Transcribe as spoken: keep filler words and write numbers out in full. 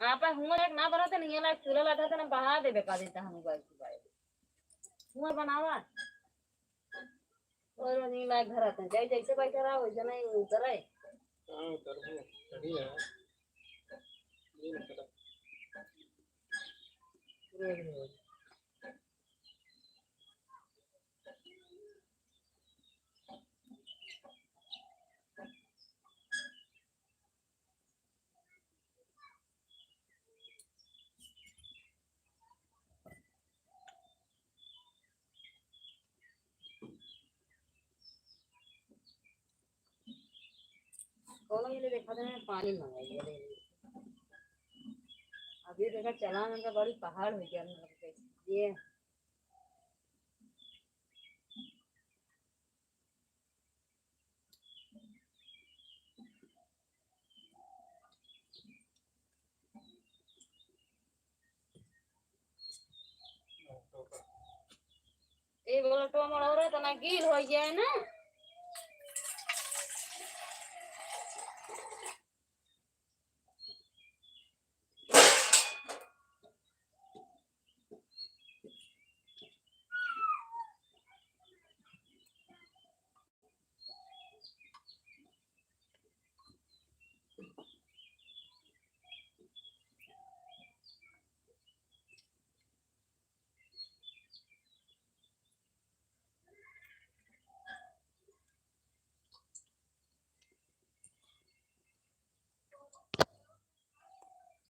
आपा हुआ लायक ना बनत, नहीं लायक चूल्हा लगा त ना बहा देबे का देता हम गैस के बारे। हुआ बनावा। और नहीं लायक घर आते हैं, चाहे जैसे बैठा रहा, वैसे नहीं उतरे। हाँ, उतरबो, सही है। ये ना करा। कौन ये देखा था, मैं पानी मंगाई है, ले ली। अभी देखा, चला ना, बड़ी पहाड़ हो गया, मतलब, ये। ए, बोला, टोमड़ हो रहा, तो ना गील हो जाए ना।